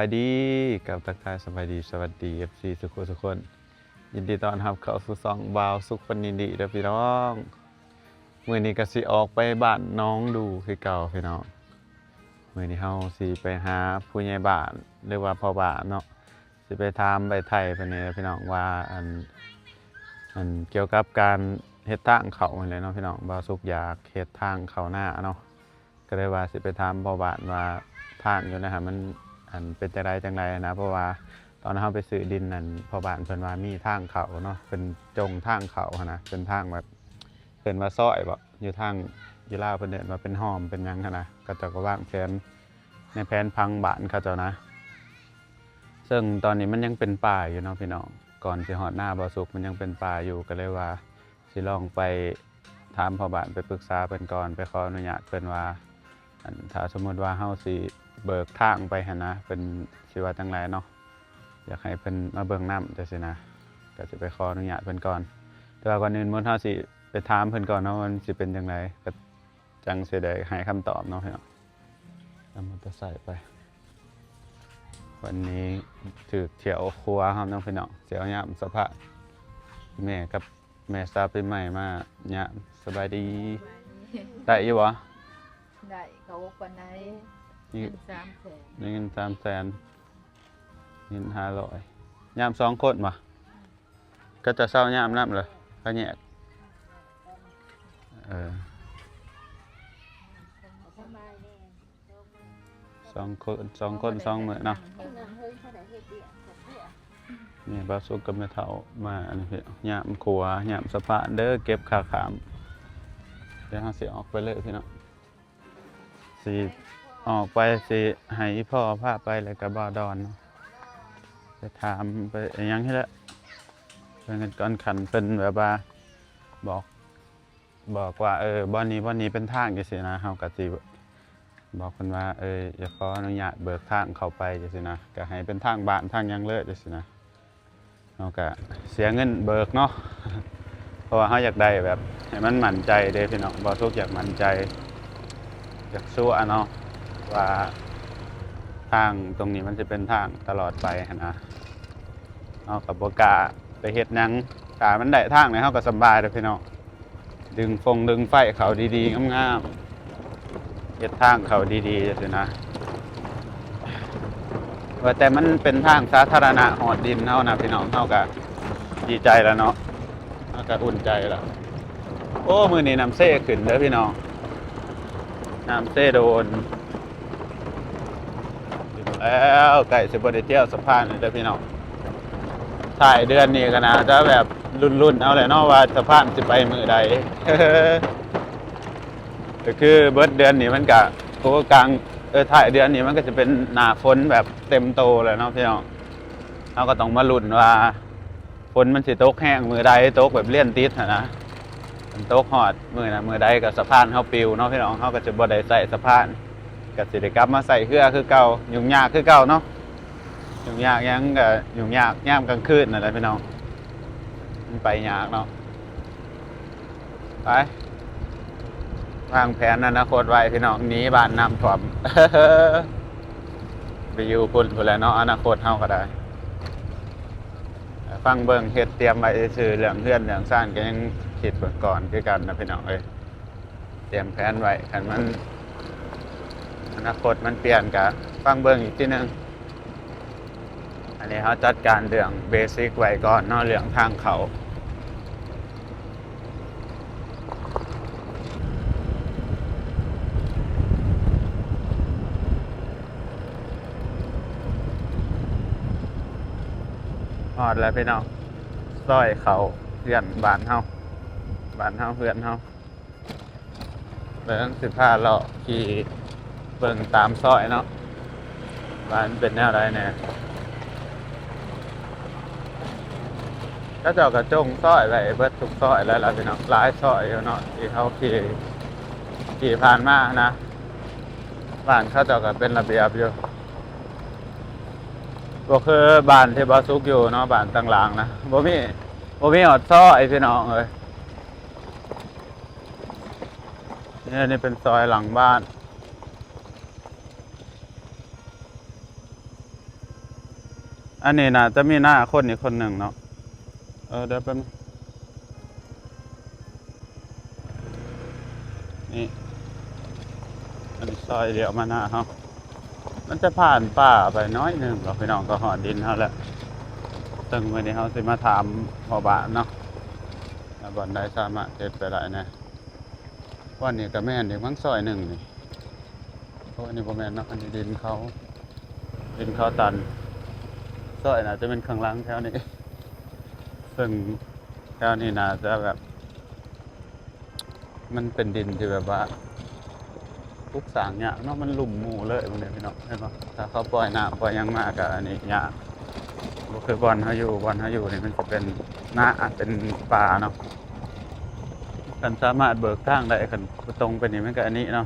ສະບາຍດີ ກັບທັກທາຍສະບາຍດີ ສະຫວັດດີ ເອັຟຊີ ທຸກຄົນທຸກຄົນ ຍິນດີຕ້ອນຮັບເຂົ້າສູ່ຊ່ອງບ່າວສຸກຄົນຍິນດີເດີພີ່ນ້ອງ. ມື້ນີ້ກໍຊິອອກໄປບ້ານໜອງດູຄືເກົ່າພີ່ນ້ອງ. ມື້ນີ້ເຮົາຊິໄປຫາຜູ້ໃຫຍ່ບ້ານ ຫຼືວ່າພໍ່ບ້ານເນາະ ຊິໄປຖາມໄປໄຖ່ເພິ່ນນີ້ແຫຼະພີ່ນ້ອງ ວ່າອັນ ອັນກ່ຽວກັບການເຮັດທາງເຂົ້າຫັ້ນແຫຼະເນາະພີ່ນ້ອງ. ບ່າວສຸກຢາກເຮັດທາງເຂົ້ານາເນາະ ກໍເລີຍວ່າຊິໄປຖາມພໍ່ບ້ານວ່າທາງຢູ່ໃນຫັ້ນມັນ ອັນ ເປັນຈັ່ງໃດຈັ່ງໃດນະ. ເພາະວ່າຕອນເຮົາໄປຊື້ດິນນັ້ນ ພໍ່ບ້ານເພິ່ນວ່າມີທາງເຂົ້າເນາະ ເພິ່ນຈົ່ງທາງເຂົ້າຫັ້ນນະ ເປັນທາງແບບ ເອີ້ນວ່າຊອຍບໍ ຢູ່ທາງ ຢູ່ລາວເພິ່ນເອີ້ນວ່າເປັນຮ່ອມເປັນຫຍັງຫັ້ນນະ. ເຂົາເຈົ້າກໍວາງແຜນໃນແຜນຜັງບ້ານເຂົາເຈົ້ານະ ເຊິ່ງຕອນນີ້ມັນຍັງເປັນປ່າຢູ່ເນາະພີ່ນ້ອງ. ກ່ອນຊິຮອດນາບ່າວສຸກມັນຍັງເປັນປ່າຢູ່ ກໍເລີຍວ່າຊິລອງໄປຖາມພໍ່ບ້ານ ໄປປຶກສາເພິ່ນກ່ອນ ໄປຂໍອະນຸຍາດເພິ່ນວ່າ ອັນ ຖ້າສົມມຸດວ່າເຮົາຊິເບີກທາງໄປຫັ້ນນະ ເພິ່ນຊິວ່າຈັ່ງໃດເນາະ ຢາກໃຫ້ເພິ່ນມາເບິ່ງນຳຈັ່ງຊີ້ນະ ກໍຊິໄປຂໍອະນຸຍາດເພິ່ນກ່ອນ. ແຕ່ວ່າກ່ອນອື່ນໝົດເຮົາຊິໄປຖາມເພິ່ນກ່ອນເນາະ ວ່າມັນຊິເປັນຈັ່ງໃດ ກໍຈັ່ງຊິໄດ້ໃຫ້ຄຳຕອບເນາະພີ່ນ້ອງ. ເອົາມໍເຕີໄຊໄປ ວັນນີ້ຖືກຖ້ຽວຄົວເຮົາເນາະພີ່ນ້ອງ ຊິເອົາຍາມສະພານ ແມ່ກັບ ແມ່ສາວປີໃໝ່ມາຍາມ. ສະບາຍດີ. ໄດ້ຢູ່ບໍ່? ໄດ້ ກໍບໍ່ປານໃດ. ນີ້ ເງິນສາມແສນ ໄດ້ເງິນສາມແສນ ເງິນຫ້າຮ້ອຍ ຍາມສອງຄົນບໍ່? ກໍຈະເຊົາຍາມນຳເລີຍ ກໍແຍກ. ເອີ ສອງຄົນ ສອງຄົນສອງມື້ເນາະ. ນີ້ບ່າວສຸກກັບແມ່ເຖົ້າມາ ອັນນີ້ພີ່ນ້ອງ ຍາມຂົວ ຍາມສະພານເດີ ເກັບຄ່າຂ້າມ. ດຽວເຮົາຊິອອກໄປເລີຍພີ່ນ້ອງ ຊິອອກໄປ ຊິໃຫ້ອີ່ພໍ່ພາໄປ ແລ້ວກໍບ່າວດອນເນາະ ໄປຖາມໄປອີ່ຫຍັງຫັ້ນແຫຼະ. ເພິ່ນກໍ ຄັນເພິ່ນແບບວ່າບອກ ບອກວ່າ ເອີ ບ່ອນນີ້ ບ່ອນນີ້ເປັນທາງຈັ່ງຊີ້ນະ ເຮົາກໍຊິບອກເພິ່ນວ່າ ເອີ ຢາກຂໍອະນຸຍາດເບີກທາງເຂົ້າໄປຈັ່ງຊີ້ນະ ກໍໃຫ້ເປັນທາງບ້ານທາງຫຍັງເລີຍຈັ່ງຊີ້ນະ. ເຮົາກໍເສຍເງິນເບີກເນາະ ເພາະວ່າເຮົາຢາກໄດ້ແບບໃຫ້ມັນໝັ້ນໃຈເດ້ພີ່ນ້ອງ. ບ່າວສຸກຢາກໝັ້ນໃຈ ຢາກຊົວເນາະ ວ່າທາງຕົງນີ້ມັນຊິເປັນທາງຕະຫຼອດໄປຫັ້ນນະ. ເຮົາກໍບໍ່ກ້າໄປເຮັດຫຍັງ ຖ້າມັນໄດ້ທາງນີ້ເຮົາກໍສະບາຍເດ້ພີ່ນ້ອງ. ດຶງຟົງດຶງໄຟເຂົ້າດີໆ ງາມໆ ເຮັດທາງເຂົ້າດີໆ ຈັ່ງຊີ້ນະ. ວ່າແຕ່ມັນເປັນທາງສາທາລະນະ ຮອດດິນເຮົານະພີ່ນ້ອງ ເຮົາກໍດີໃຈແລ້ວເນາະ ເຮົາກໍອຸ່ນໃຈແລ້ວ. ໂອ້ ມື້ນີ້ນ້ຳເຊຂຶ້ນເດີພີ່ນ້ອງ ນ້ຳເຊໂດນ. ແລ້ວ ໃກ້ຊິບໍ່ໄດ້ທ່ຽວສະພານແລ້ວເດີພີ່ນ້ອງ. ທ້າຍເດືອນນີ້ກໍໜ້າຈະແບບລຸ້ນໆເອົາແຫຼະເນາະ ວ່າສະພານຊິໄປມື້ໃດ. ກໍຄືເບິດເດືອນນີ້ມັນກະ ໂອ້ ກາງ ເອີ ທ້າຍເດືອນນີ້ມັນກໍຈະເປັນໜ້າຝົນແບບເຕັມໂຕແລ້ວເນາະພີ່ນ້ອງ. ເຮົາກໍຕ້ອງມາລຸ້ນວ່າ ຝົນມັນຊິຕົກແຮງມື້ໃດ ຕົກແບບລຽນຕິດຫັ້ນນະ. ມັນຕົກຮອດມື້ນັ້ນມື້ໃດກໍສະພານເຮົາປິວເນາະພີ່ນ້ອງ ເຮົາກໍຈະບໍ່ໄດ້ໃຊ້ສະພານ ກໍຊິໄດ້ກັບມາໃຊ້ເຮືອຄືເກົ່າ. ຫຍຸ້ງຍາກຄືເກົ່າເນາະ ຫຍຸ້ງຍາກຫຍັງກໍຫຍຸ້ງຍາກຍາມກາງຄືນນັ້ນແຫຼະພີ່ນ້ອງ ມັນໄປຍາກເນາະ. ໄປ ວາງແຜນອະນາຄົດໄວ້ພີ່ນ້ອງ ໜີບ້ານນ້ຳຖ້ວມ ໄປຢູ່ພຸ້ນພຸ້ນແຫຼະເນາະ ອະນາຄົດເຮົາກໍໄດ້. ຟັງເບິ່ງ ເຮັດຕຽມໄວ້ຊື່ໆ ເລື່ອງເຮືອນເລື່ອງຊານກໍຍັງຄິດເບິ່ງກ່ອນຄືກັນນະພີ່ນ້ອງເອີຍ. ຕຽມແຜນໄວ້ ຄັນມັນ ອະນາຄົດມັນປ່ຽນກະຟັງເບິ່ງອີກທີໜຶ່ງ. ອັນນີ້ເຮົາຈັດການເລື່ອງເບສິກໄວ້ກ່ອນເນາະ ເລື່ອງທາງເຂົ້າ. ຮອດແລ້ວພີ່ນ້ອງ ຊອຍເຂົ້າເຮືອນບ້ານເຮົາ ບ້ານເຮົາເຮືອນເຮົາ. ແລ້ວຊິພາເລາະຂີ່ເບິ່ງຕາມຊອຍເນາະ ວ່າມັນເປັນແນວໃດແດ່. ເຂົາເຈົ້າກໍຈົ່ງຊອຍໄວ້ເບິດທຸກຊອຍແລ້ວລະພີ່ນ້ອງ ຫຼາຍຊອຍຢູ່ເນາະ ທີ່ເຮົາຂີ່ ຂີ່ຜ່ານມານະ. ບ້ານເຂົາເຈົ້າກໍເປັນລະບຽບຢູ່ ບໍ່ຄືບ້ານທີ່ບ່າວສຸກຢູ່ເນາະ ບ້ານຕ່າງຫຼັງນະ ບໍ່ມີ ບໍ່ມີຮອດຊອຍພີ່ນ້ອງເອີຍ. ນີ້ ນີ້ເປັນຊອຍຫຼັງບ້ານ ອັນນີ້ໜ້າຈະມີໜ້າຄົນອີກຄົນໜຶ່ງເນາະ. ເອີ ດຽວແປັບ ນີ້ ອັນນີ້ຊອຍລ້ຽວມາໜ້າເຮົາ ມັນຈະຜ່ານປ່າໄປໜ້ອຍໜຶ່ງ ແລ້ວພີ່ນ້ອງກໍຮອດດິນເຮົາແລ້ວ. ເຊິ່ງມື້ນີ້ເຮົາຊິມາຖາມພໍ່ບ້ານເນາະ ວ່າບ່ອນໃດສາມາດເຮັດໄປໄດ້ແດ່. ບ່ອນນີ້ກໍແມ່ນອີກມັ້ງ ຊອຍໜຶ່ງນີ້. ໂອ້ ອັນນີ້ບໍ່ແມ່ນເນາະ ອັນນີ້ດິນເຂົາ ດິນເຂົາຕັນ. ຊອຍໜ້າຈະເປັນຂ້າງຫຼັງແຖວນີ້ ເຊິ່ງແຖວນີ້ໜ້າຈະແບບ ມັນເປັນດິນທີ່ແບບວ່າປຸກສ້າງຍາກເນາະ ມັນລຸ່ມໝູ່ເລີຍ ເບິ່ງເດ້ພີ່ນ້ອງ ເຫັນບໍ່? ຖ້າເຂົາປ່ອຍນ້ຳປ່ອຍຫຍັງມາກໍອັນນີ້ຍາກ ບໍ່ຄືບ່ອນເຮົາຢູ່. ບ່ອນເຮົາຢູ່ນີ້ມັນຈະເປັນນາ ເປັນປ່າເນາະ ຄັນສາມາດເບີກທາງໄດ້ ຄັນບໍ່ຕົງໄປນີ້ມັນກໍອັນນີ້ເນາະ.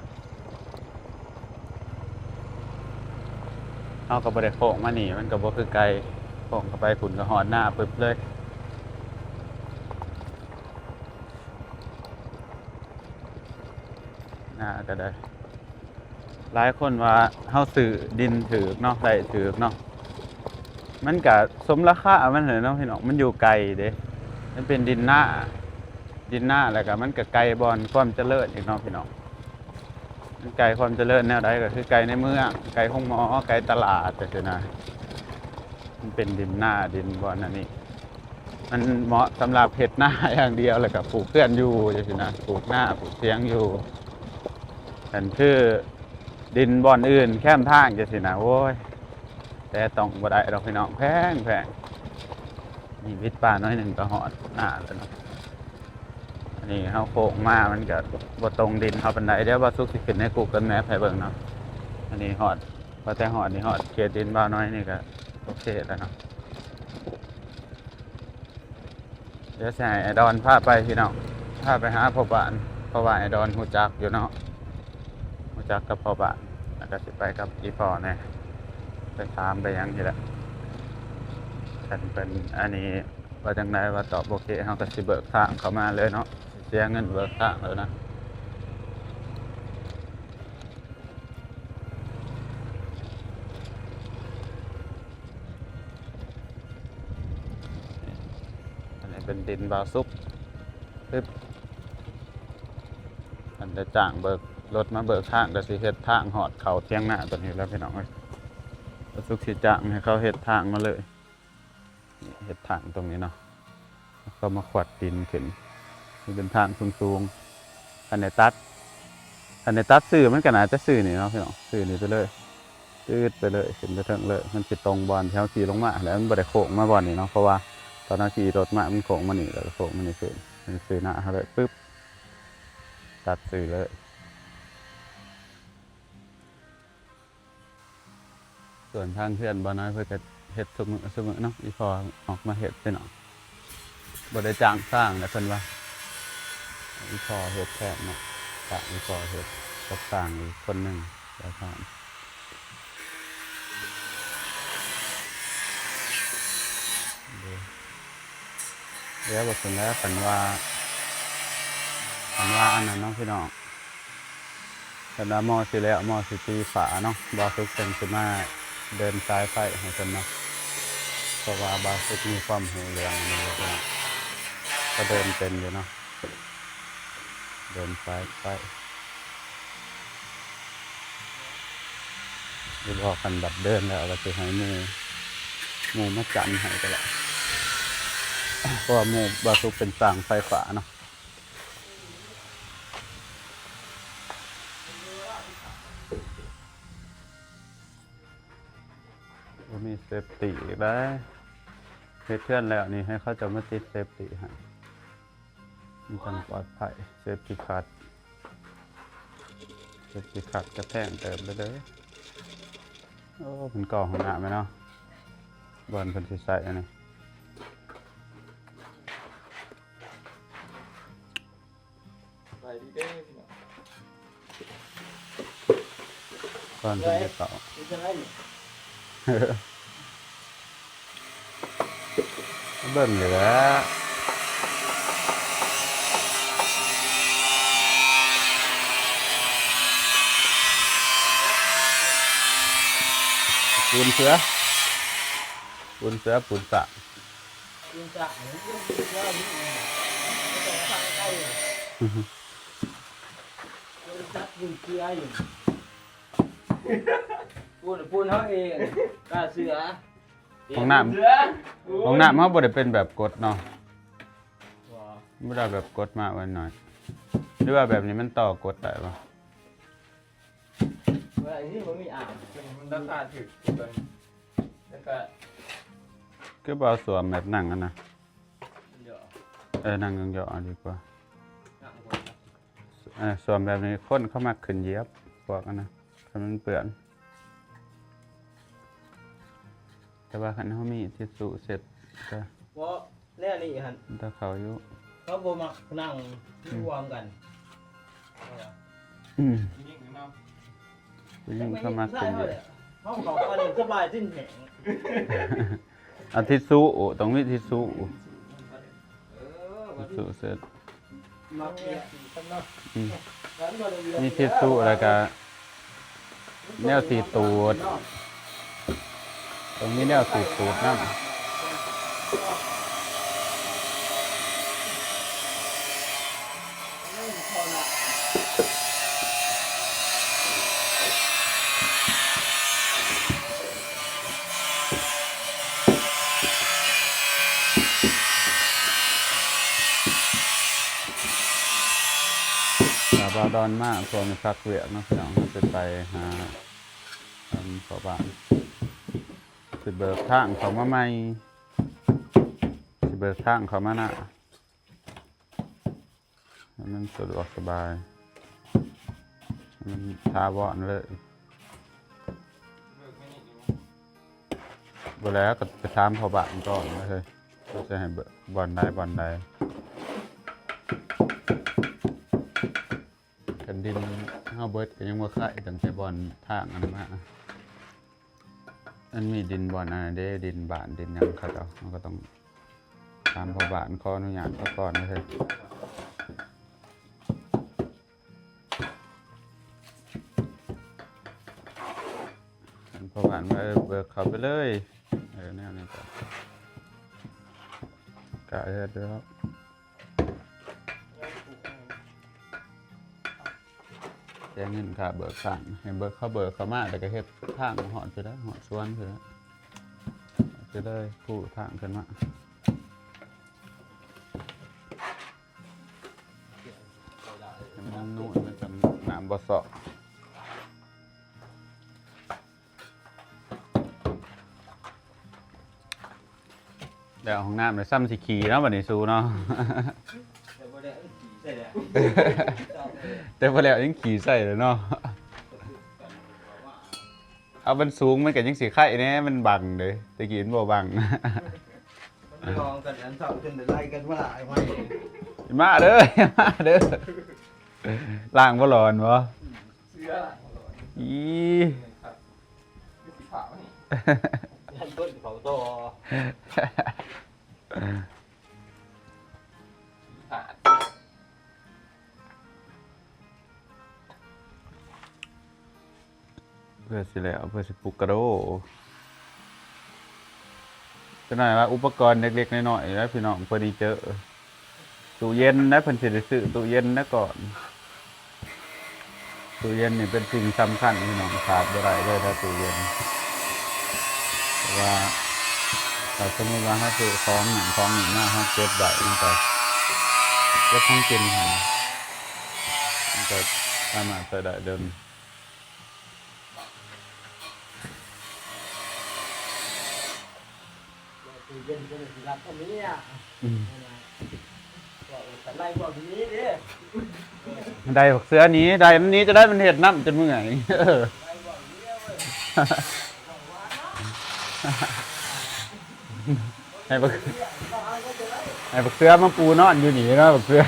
ເຮົາກໍບໍ່ໄດ້ໂຄ້ງມານີ້ ມັນກໍບໍ່ຄືໄກ ໂຄ້ງເຂົ້າໄປພຸ້ນກໍຮອດນາປຶບເລີຍ. ນາກໍໄດ້ ຫຼາຍຄົນວ່າເຮົາຊື້ດິນຖືກເນາະ ໄດ້ຖືກເນາະ ມັນກະສົມລາຄາມັນຫັ້ນແຫຼະເນາະພີ່ນ້ອງ. ມັນຢູ່ໄກເດ້ ມັນເປັນດິນນາ ດິນນາ ແລ້ວກະມັນກະໄກບ່ອນຄວາມຈະເລີນອີກເນາະພີ່ນ້ອງ. ມັນໄກຄວາມຈະເລີນແນວໃດ ກໍຄືໄກໃນເມືອງ ໄກໂຮງໝໍ ໄກຕະຫຼາດ ຈັ່ງຊີ້ນະ. ມັນເປັນດິນນາ ດິນບ່ອນອັນນີ້ ມັນເໝາະສຳລັບເຮັດນາຢ່າງດຽວ ແລ້ວກໍປູກເຮືອນຢູ່ ຈັ່ງຊີ້ນະ ປູກນາ ປູກສວນຢູ່. ຄັນຄືດິນບ່ອນອື່ນແຄມທາງ ຈັ່ງຊີ້ນະ ໂອ້ຍ ແຕ່ຕ້ອງບໍ່ໄດ້ດອກພີ່ນ້ອງ ແພງໆ. ນີ້ບິດປ່າໜ້ອຍໜຶ່ງກໍຮອດນາແລ້ວເນາະ. ອັນນີ້ເຮົາໂຄ້ງມາ ມັນກໍບໍ່ຕົງດິນເຮົາປານໃດ. ດຽວບ່າວສຸກຊິຂຶ້ນໃນ Google Map ໃຫ້ເບິ່ງເນາະ. ອັນນີ້ຮອດ ພໍແຕ່ຮອດນີ້ ຮອດເຂດດິນບ່າວນ້ອຍນີ້ກໍໂອເຄແລ້ວເນາະ. ດຽວຊິໃຫ້ອ້າຍດອນພາໄປພີ່ນ້ອງ ພາໄປຫາພໍ່ບ້ານ ເພາະວ່າອ້າຍດອນຮູ້ຈັກຢູ່ເນາະ ຮູ້ຈັກກັບພໍ່ບ້ານ ແລ້ວກໍຊິໄປກັບອີ່ພໍ່ແດ່ ໄປຖາມໄປຫຍັງນີ້ແຫຼະ. ຄັນເພິ່ນອັນນີ້ວ່າຈັ່ງໃດ ວ່າຕອບໂອເຄ ເຮົາກໍຊິເບີກທາງເຂົ້າມາເລີຍເນາະ ຊິເສຍເງິນເບີກທາງເລີຍນະ. ອັນນີ້ເປັນດິນບ່າວສຸກ ປຶບ ອັນໄດ້ຈ້າງເບີກລົດມາເບີກທາງ ກໍຊິເຮັດທາງຮອດເຂົ້າຖຽງນາຕົວນີ້ແລ້ວ ພີ່ນ້ອງເອີຍ. ບ່າວສຸກຊິຈ້າງໃຫ້ເຂົາເຮັດທາງມາເລີຍ. ເຮັດທາງຕົງນີ້ເນາະ ເຂົາມາຂວັດດິນຂຶ້ນ ມັນເປັນທາງສູງໆ. ຄັນໄດ້ຕັດ ຄັນໄດ້ຕັດຊື່ ມັນກໍໜ້າຈະຊື່ນີ້ເນາະພີ່ນ້ອງ ຊື່ນີ້ໄປເລີຍ ຕືດໄປເລີຍ ຂຶ້ນໄປເທິງເລີຍ. ມັນຊິຕົງບ່ອນທີ່ເຮົາຂີ່ລົງມາ ແລ້ວມັນບໍ່ໄດ້ໂຄ້ງມາບ່ອນນີ້ເນາະ ເພາະວ່າຕອນເຮົາຂີ່ລົດມາ ມັນໂຄ້ງມານີ້ ແລ້ວກໍໂຄ້ງມານີ້ຄືນ ມັນຊື່ໜ້າເຮົາເລີຍ ປຶບ ຕັດຊື່ເລີຍ. ສ່ວນທາງເຮືອນບ່າວນ້ອຍເພິ່ນກໍເຮັດທຸກມື້ ຊຸມື້ເນາະ ອີ່ພໍ່ອອກມາເຮັດພີ່ນ້ອງ ບໍ່ໄດ້ຈ້າງຊ່າງແຫຼະເພິ່ນວ່າ ອີ່ພໍ່ເຮັດແທນເນາະ ຈ້າງອີ່ພໍ່ເຮັດກັບຊ່າງອີກຄົນໜຶ່ງ ແລ້ວກໍ ດຽວວ່າຊັ້ນແຫຼະ ຄັນວ່າ ຄັນວ່າອັນນັ້ນເນາະພີ່ນ້ອງ ຄັນວ່າໝໍຊິແລ້ວ ໝໍຊິຕີຝາເນາະ ບ່າວສຸກເພິ່ນຊິມາເດີນສາຍໄຟໃຫ້ເພິ່ນເນາະ ເພາະວ່າບ່າວສຸກມີຄວາມຮູ້ເລື່ອງອັນນີ້ຢູ່ພີ່ນ້ອງ ກໍເດີນເປັນຢູ່ເນາະ ເດີນສາຍໄຟ. ຫຼືບໍ່ ຄັນບັດເດີນແລ້ວກໍຊິໃຫ້ໝູ່ ໝູ່ມາຈ້ຳໃຫ້ກໍໄດ້ ເພາະວ່າໝູ່ບ່າວສຸກເປັນຊ່າງໄຟຟ້າເນາະ. ບໍ່ມີເຊຟຕີ້ອີກແລ້ວ ເຮັດເຮືອນແລ້ວນີ້ ໃຫ້ເຂົາເຈົ້າມາຕິດເຊຟຕີ້ໃຫ້ ມັນຈັ່ງປອດໄພ. ເຊຟຕີ້ຄັດ ເຊຟຕີ້ຄັດກະແພງເຕີບເລີຍເດີ. ໂອ້ ເປັນກໍຫ້ອງນ້ຳແມ່ນເນາະ ບ່ອນເພິ່ນຊິໃຊ້ອັນນີ້. ສະບາຍດີເດີພີ່ນ້ອງ ກ່ອນເພິ່ນຈະເຂົ້າ ເຮັດຈັ່ງໃດນີ້? ເບິ່ງຢູ່ແຫຼະ ປູນເສືອ. ປູນເສືອປູນສາງ ປູນສາງ ມັນເປັນເສືອຢູ່ນີ້ ມັນຕ້ອງສ້າງໄດ້ ມັນຈັບຢູ່ເສືອຢູ່ ປູນ ປູນເຮົາເອງ ກາເສືອ ຫ້ອງນ້ຳ ເສືອ ຫ້ອງນ້ຳເຮົາບໍ່ໄດ້ເປັນແບບກົດເນາະ ບໍ່ ບໍ່ໄດ້ແບບກົດມາໄວ້ໜ້ອຍ ຫຼືວ່າແບບນີ້ມັນຕໍ່ກົດໄດ້ບໍ່? ບໍ່ໄດ້ ນີ້ບໍ່ມີອ່າງ ມັນລາຄາຖືກກວ່າ ແລ້ວກະ ຄືບໍ່ເອົາສ້ວມແບບນັ່ງຫັ້ນນະ ເອີ ນັ່ງຢອງໆ ເອົາດີກວ່າ ນັ່ງ ເອີ ສ້ວມແບບນີ້ຄົນເຂົາມັກຂຶ້ນຢຽບ ພວກອັນນັ້ນ ຄັນມັນເປື້ອນ ແຕ່ວ່າຄັນເຮົາມີທິດຊູເຊັດກະ ເພາະແນວນີ້ຫັ້ນ ມັນຈະເຂົ້າຢູ່ ເຂົາບໍ່ມັກນັ່ງ ອືມ ລວມກັນ ອືມ ຜູ້ຍິງເນາະ ຜູ້ຍິງເຂົາມັກຂຶ້ນຢຽບ ເຮົາເຂົ້າໄປນີ້ສະບາຍ ຕີນແຫ້ງ ອາ ທິດຊູ ຕ້ອງມີທິດຊູ ເອີ ທິດຊູເຊັດ ອືມ ມີທິດຊູ ແລ້ວກະແນວສີດຕູດ ຕ້ອງມີແນວສີດຕູດນຳ. ຖ້າບ່າວດອນມາ ພວກນີ້ພັກວຽກເນາະພີ່ນ້ອງ ເຮົາຊິໄປຫາ ອັນພໍ່ບ້ານ ຊິເບີກທາງເຂົ້າມາໃໝ່ ຊິເບີກທາງເຂົ້າມານະ ໃຫ້ມັນສະດວກສະບາຍ ໃຫ້ມັນຖາວອນເລີຍ ບໍ່ແລ້ວກໍໄປຖາມພໍ່ບ້ານກ່ອນເລີຍ ເຂົາຈະໃຫ້ເບີກບ່ອນໃດບ່ອນໃດ ຄັນດິນເຮົາເບີກກໍຍັງບໍ່ໄຄ ຕັ້ງແຕ່ບ່ອນທາງອັນນັ້ນມາ ມັນມີດິນບ່ອນອັນນັ້ນເດ້ ດິນບ້ານດິນຫຍັງເຂົາເຈົ້າ ເຮົາກໍຕ້ອງ ຕາມພໍ່ບ້ານຂໍອະນຸຍາດເຂົາກ່ອນເດີ ທ່ານພໍ່ບ້ານວ່າ ເອີ ເບີກເຂົ້າໄປເລີຍ ເອີ ແນວນີ້ກໍ ກະເຮັດແລ້ວ ແຈ້ງເງິນຄ່າເບີກທາງ ໃຫ້ເບີກ ເຂົາເບີກເຂົ້າມາ ແລ້ວກໍເຮັດທາງຮອດພຸ້ນແຫຼະ ຮອດສວນພຸ້ນແຫຼະ ກໍເລີຍພູທາງຂຶ້ນມາ ໃຫ້ມັນນູນ ມັນຈັ່ງນ້ຳບໍ່ຊອກ. ແລ້ວຫ້ອງນ້ຳແລ້ວຊ້ຳຊິຂີ້ເນາະ ບັດນີ້ສູເນາະ ແຕ່ບໍ່ແລ້ວຍັງຂີ້ໃສ່ແຫຼະ ແຕ່ບໍ່ແລ້ວຍັງຂີ້ໃສ່ແຫຼະເນາະ ເອົາມັນສູງມັນກໍຍັງຊິໄຄແດ່ ມັນບັງເດ້ ແຕ່ກີ້ມັນບໍ່ບັງ ມັນລອງກັນອັນເຊົ້າຈົນໄດ້ໄລ່ກັນມາຫຼາຍໄມ້ ມາເດີ ມາເດີ ລ້າງບໍ່ຫຼອນບໍ່? ເສືອ ອີ ຄືຊິຂາວນີ້ ຢ້ານເພິ່ນເຂົາຕໍ່ ເພື່ອຊິແລ້ວ ເພື່ອຊິປຸກກະໂດ ຈັກໜ້ອຍວ່າອຸປະກອນເລັກໆນ້ອຍໆແຫຼະພີ່ນ້ອງ ເຟີນີເຈີ ຕູ້ເຢັນນະ ເພິ່ນຊິໄດ້ຊື້ຕູ້ເຢັນນະກ່ອນ ຕູ້ເຢັນນີ້ເປັນສິ່ງສຳຄັນພີ່ນ້ອງ ຂາດບໍ່ໄດ້ເລີຍນະຕູ້ເຢັນ ເພາະວ່າຖ້າສົມມຸດວ່າເຮົາຊື້ຂອງນັ້ນຂອງນີ້ມາ ເຮົາເກັບໄວ້ ມັນກໍເກັບຂອງກິນຫັ້ນ ມັນກໍສາມາດໃຊ້ໄດ້ດົນ. ຕູ້ເຢັນເພິ່ນຊິລັກເອົາເມຍ ອືມ ໄລ່ພວກນີ້ເດ້ ໄດ້ບັກເສືອໜີ ໄດ້ມັນໜີຈະໄດ້ ມັນເຮັດນ້ຳຈົນເມື່ອຍ ເອີ ໃຫ້ບັກ ໃຫ້ບັກເສືອມາປູນອນຢູ່ນີ້ເນາະ ບັກເສືອ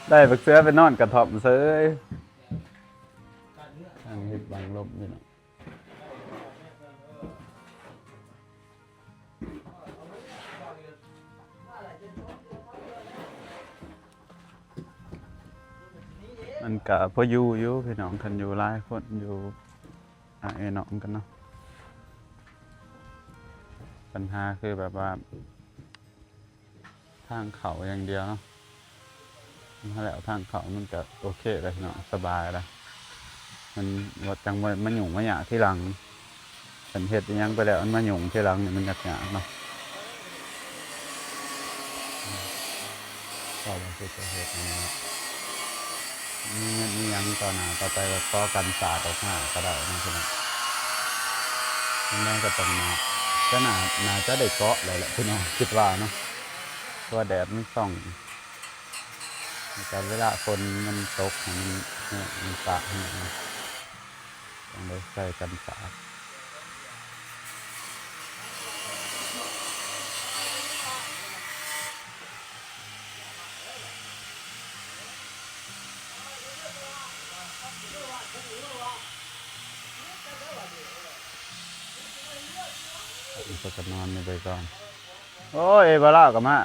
ໄດ້ບັກເສືອໄປນອນກະທ່ອມເສີຍ ທາງເຮັດບັງລົມນີ້ເນາະ ມັນກະພໍຢູ່ຢູ່ພີ່ນ້ອງ ຄັນຢູ່ຫຼາຍຄົນ ຢູ່ ຫາເອື້ອຍນ້ອງກັນເນາະ. ບັນຫາຄືແບບວ່າ ທາງເຂົ້າຢ່າງດຽວເນາະ. ຖ້າແລ້ວທາງເຂົ້າມັນກະໂອເຄແລ້ວເນາະ ສະບາຍແລ້ວ. ມັນບໍ່ ຈັ່ງບໍ່ມາຫຍຸ້ງມາຍາກທີຫຼັງ. ຄັນເຮັດອີ່ຫຍັງໄປແລ້ວມັນມາຫຍຸ້ງທີຫຼັງນີ້ມັນຍາກໆເນາະ. ເຂົ້າມາຄືຈະເຮັດນີ້ເນາະ. ມີເງິນມີຫຍັງຕໍ່ໜ້າຕໍ່ໄປກໍຂໍກັນສາດອອກມາກໍໄດ້ເນາະພີ່ນ້ອງ. ຈັ່ງໃດກໍຕ້ອງໜ້າ ຈະໜ້າ ໜ້າຈະໄດ້ເກາະແລ້ວແຫຼະພີ່ນ້ອງ ຄິດວ່າເນາະ ເພາະວ່າແດດມັນສ່ອງ ແລ້ວກໍເວລາຝົນມັນຕົກ ໃຫ້ມັນແຫ້ງ ມັນປະແຫ້ງ ຕ້ອງໄດ້ໃສ່ກັນສາດ. ເພິ່ນກໍນອນຢູ່ໄປກ່ອນ. ໂອ້ຍ ເອບາລາກໍມາ.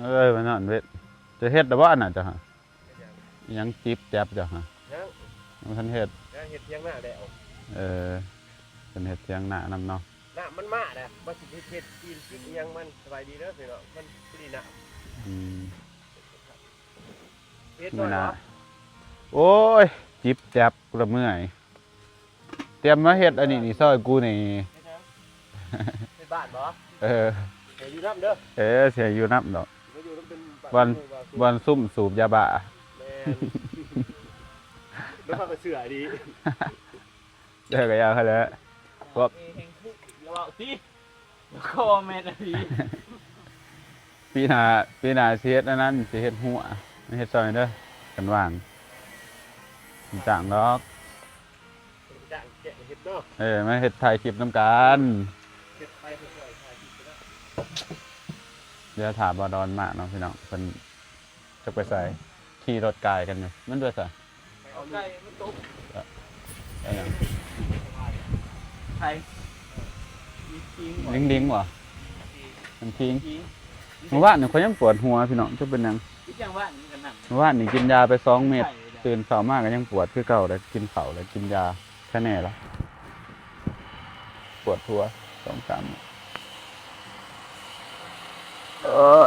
ເອີຍ ມານອນເວັດ. ຈະເຮັດແລ້ວບໍ່ອັນນັ້ນເຈົ້າຫະ? ເຮັດຫຍັງ? ອີ່ຫຍັງຈິບແຈັບເຈົ້າຫະ? ຍັງ ຍັງບໍ່ທັນເຮັດ. ຍັງເຮັດຖຽງນາແລ້ວ. ເອີ ເພິ່ນເຮັດຖຽງນານຳເນາະ. ນ້ຳມັນມາແລ້ວ ວ່າຊິເຮັດ ເຮັດຕີນຈິກອີ່ຫຍັງມັນ. ສະບາຍດີເດີພີ່ນ້ອງ ມັນພໍດີນ້ຳ. ອືມ ເຮັດໜ້ອຍບໍ່? ໂອ້ຍ ຈິບແຈັບ ກູລະເມື່ອຍ. ຕຽມມາເຮັດອັນນີ້ນີ້ ຊ່ອຍກູນີ້. ເຮັດຫຍັງ? ເຮັດບ້ານບໍ່? ເອີ ໃຫ້ຢູ່ນຳເດີ. ເອີ ຊິໃຫ້ຢູ່ນຳດອກ. ມາຢູ່ນຳເປັນບ້ານ ບ່ອນ ເປັນໝູ່ບ່ອນ ຊຸມສູບຢາບ້າ. ແມ່ນ ແລ້ວພາໄປເຊື່ອດີ. ເອີ ກໍຢ່າຫັ້ນແຫຼະ ພວກ ເອແຮງຄຸ ຢ່າເວົ້າຕິ. ກໍແມ່ນອີ່ຫຼີ. ປີໜ້າ ປີໜ້າຊິເຮັດອັນນັ້ນ ຊິເຮັດຮົ້ວ ມາເຮັດຊ່ອຍເດີ ຄັນວ່າງ. ບໍ່ຈ້າງດອກ ຈ້າງແກະເຮັດເນາະ. ເອີ ມາເຮັດ ຖ່າຍຄລິບນຳກັນ. ເຮັດໄປ ຄ່ອຍໆ ຖ່າຍຄລິບໄປເນາະ. ດຽວຖ້າບ່າວດອນມາເນາະພີ່ນ້ອງ ເພິ່ນ ຈັກໄປໃສ ຂີ່ລົດກາຍກັນຢູ່. ມັນໄປໃສ? ໄປເອົາໄກ່ມັນຕົກ. ເອີ ໄປຫຍັງ? ໄປ ມີຄີງບໍ່? ລິງໆ ບໍ່? ມັນຄີງ. ມື້ວານນີ້ຂ້ອຍຍັງປວດຫົວພີ່ນ້ອງ ຈັກເປັນຫຍັງ. ຄືຫຍັງວານນີ້ກໍນັ່ງ ມື້ວານນີ້ກິນຢາໄປສອງເມັດ ໄຂ້ເດ້ ຕື່ນເຊົ້າມາກໍຍັງປວດຄືເກົ່າ ແລ້ວກິນເຂົ້າ ແລ້ວກິນຢາ ແຄ່ແນ່ລະ ປວດຫົວສອງສາມມື້. ເອີ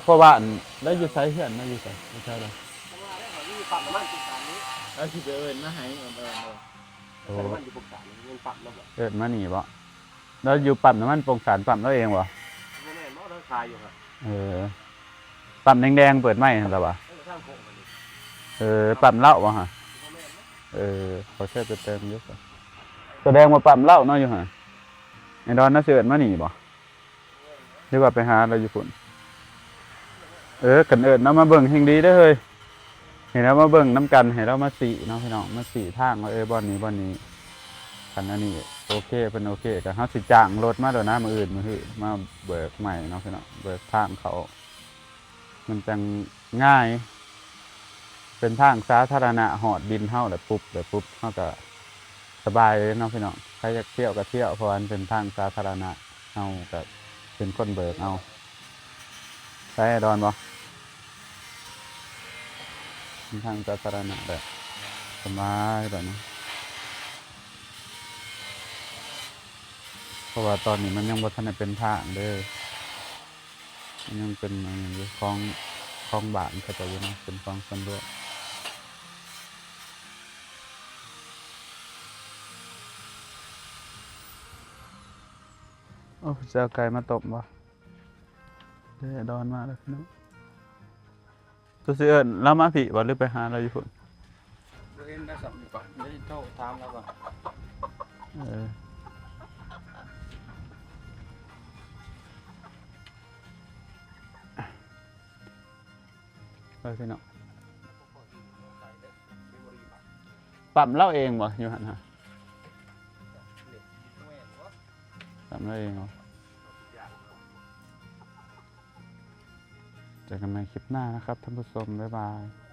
ເພາະວ່າອັນ ລາວຢູ່ໃສ? ເຮືອນລາວຢູ່ໃສ? ຢູ່ແຖວໃດ? ແຕ່ວ່າໄດ້ເຂົາຢູ່ປ້ຳນ້ຳມັນປຶກສານນີ້ ລາວຊິໄປເອີ້ນມາໃຫ້ ເອີ້ນ ເອີ້ນ ເອີ້ນ. ໂອ້ ປ້ຳນ້ຳມັນຢູ່ປຶກສານນີ້ ແມ່ນປ້ຳລາວບໍ່? ເອີ້ນມານີ້ບໍ່? ລາວຢູ່ປ້ຳນ້ຳມັນປົງສານ ປ້ຳລາວເອງບໍ່? ບໍ່ແມ່ນບໍ່ ລາວຂາຍຢູ່ຫັ້ນ. ເອີ ປ້ຳແດງໆ ເປີດໃໝ່ຫັ້ນລະຫວາ? ເອີ ທາງໂຄ້ງຫັ້ນນີ້. ເອີ ປ້ຳເຫຼົ້າບໍ່ຫະ? ບໍ່ແມ່ນເນາະ. ເອີ ເຂົາເຈົ້າໄປເຕີມຢູ່. ສະແດງວ່າປ້ຳເຫຼົ້າເນາະຢູ່ຫັ້ນ. ໄອ້ດອນລາວຊິເອີ້ນມານີ້ບໍ່? ຫຼືວ່າໄປຫາລາວຢູ່ພຸ້ນ? ເອີ ຄັນເອີ້ນລາວມາເບິ່ງແຮ່ງດີເດີເຮີ້ຍ. ໃຫ້ລາວມາເບິ່ງນຳກັນ ໃຫ້ລາວມາຊີ້ເນາະພີ່ນ້ອງ ມາຊີ້ທາງວ່າ ເອີ ບ່ອນນີ້ ບ່ອນນີ້. ຄັນອັນນີ້ໂອເຄ ເພິ່ນໂອເຄ ກໍເຮົາຊິຈ້າງລົດມາໂລດນະ ມື້ອື່ນມື້ຮືມາເບີກໃໝ່ເນາະພີ່ນ້ອງ ເບີກທາງເຂົ້າ ມັນຈັ່ງງ່າຍ. ເປັນທາງສາທາລະນະ ຮອດດິນເຮົາແລ້ວປຸບ ແລ້ວປຸບ ເຮົາກໍສະບາຍເລີຍເນາະພີ່ນ້ອງ. ໃຜຢາກທ່ຽວກໍທ່ຽວ ເພາະວ່າມັນເປັນທາງສາທາລະນະ ເຮົາກໍເປັນຄົນເບີກເອົາ. ໄປດອນບໍ່? ເປັນທາງສາທາລະນະແບບສະບາຍແບບນີ້ ເພາະວ່າຕອນນີ້ມັນຍັງບໍ່ທັນໄດ້ເປັນທາງເດີ. ຍັງເປັນອັນນີ້ຢູ່ ຂອງ ຂອງບ້ານເຂົາເຈົ້າຢູ່ນະ ເປັນຂອງສ່ວນລວມ. ໂອ້ ຊິເອົາໄກ່ມາຕົ້ມບໍ່? ເດ້ ດອນມາແລ້ວພີ່ນ້ອງ. ຕົວຊິເອີ້ນລາວມາພີ້ບໍ່ ຫຼືໄປຫາລາວຢູ່ພຸ້ນ? ບໍ່ເຫັນລາວຊ້ຳຢູ່ປະ ດຽວຊິໂທຖາມລາວກ່ອນ. ເອີ ໄປພີ່ນ້ອງ. ປ້ຳລາວເອງບໍ່ ຢູ່ຫັ້ນຫະ? ປ້ຳລາວເອງບໍ່? ເຈີກັນໃໝ່ຄລິບໜ້ານະຄັບທ່ານຜູ້ຊົມ ບາຍບາຍ.